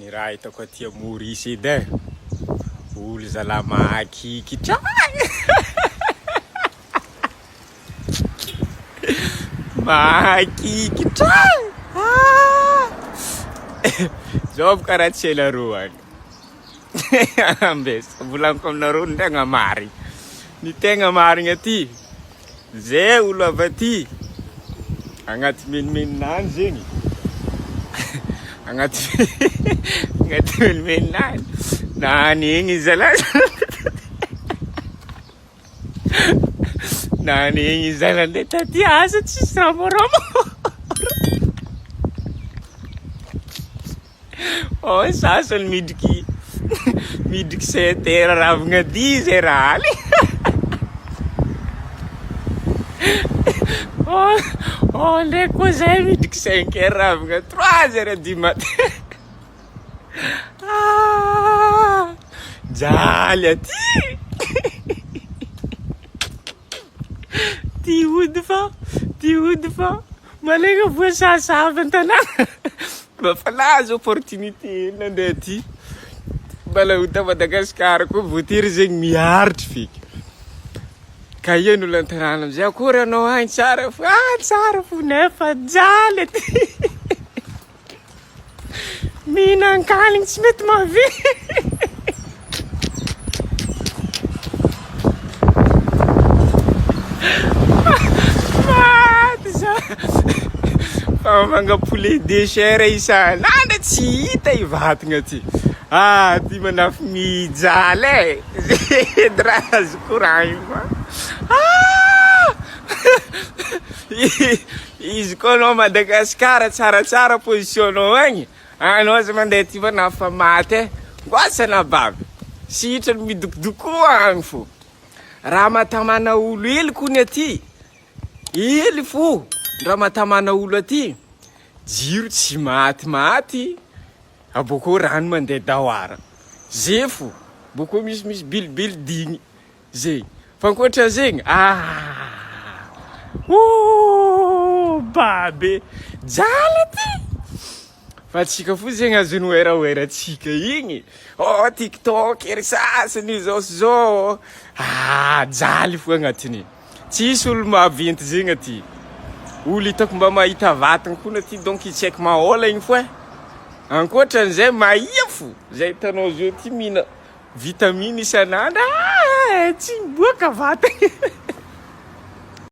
Ny raha hitako aty a Maurice edy eh, olo zalahy mahakikitra Mahakikitra Zao aby karaha tsy hainareo agny Ambesa, volagniko aminareo ny tegna marigny Ny tegna marigny aty, zay olo avy aty agnaty menimenina any zegny agnaty agnaty menimenina any na any egny zalahy na any egny zalahy nandeha taty asa tsisy raha moramora. Ao ny sasany midriky midriky sept heures ravigna dix heures aly. Ao ao ndraiky koa zay midriky cinq heures ravigna trois heures du matin. Ah! Jaly aty. Ty hody fa, ty hody fa malaigna voasasa avy an-tanàna. Mba fa nahazo opportunité hely nandeha aty. Mbala ho ta Madagasikara koa voatery zegny miaritry feky. Ka io ny olo an-tanàna amizay akory anao agny tsara fo, ah tsara fo nefa jaly aty. Mihinan-kanigny tsy mety mahavita. Maty za. Fa mivanga poulet de chair isan'andro tsy hita i vatagna ty. Ah, ty manafy mijaly e. Zay edy raha azoko koragnina fa. Ah! Izy koa anao Madagascar tsaratsara position nao agny, anao aza mandeha aty fa na fa maty e, ngoasa anabavy, sitrany midokodokoa agny fô, raha mahatamana olo hely kony aty, hely fo raha mahatamana olo aty, jiro tsy matimaty, abôkô rano mandeha daoara, ze fo, bôkô misimisy bilibilidigny. Zegny. Fa ankoatra zegny, ah! Ooh! Babe! Jaly aty! Fa antsika fo zegny azon'ny werawera-tsika igny. Oh, TikTok, ery sasany, zao sy zao. Ah! Jaly fo agnatin'igny. Tsisy olo maventy zegny aty. Olo hitako mba mahita vatagna koa aty donc tsy haiko mahola igny fo e. Ankoatran'izay mahia fo. Zay hitanao zao ty mihina. Vitamine isan'andro ah tsy miboaka vatagna.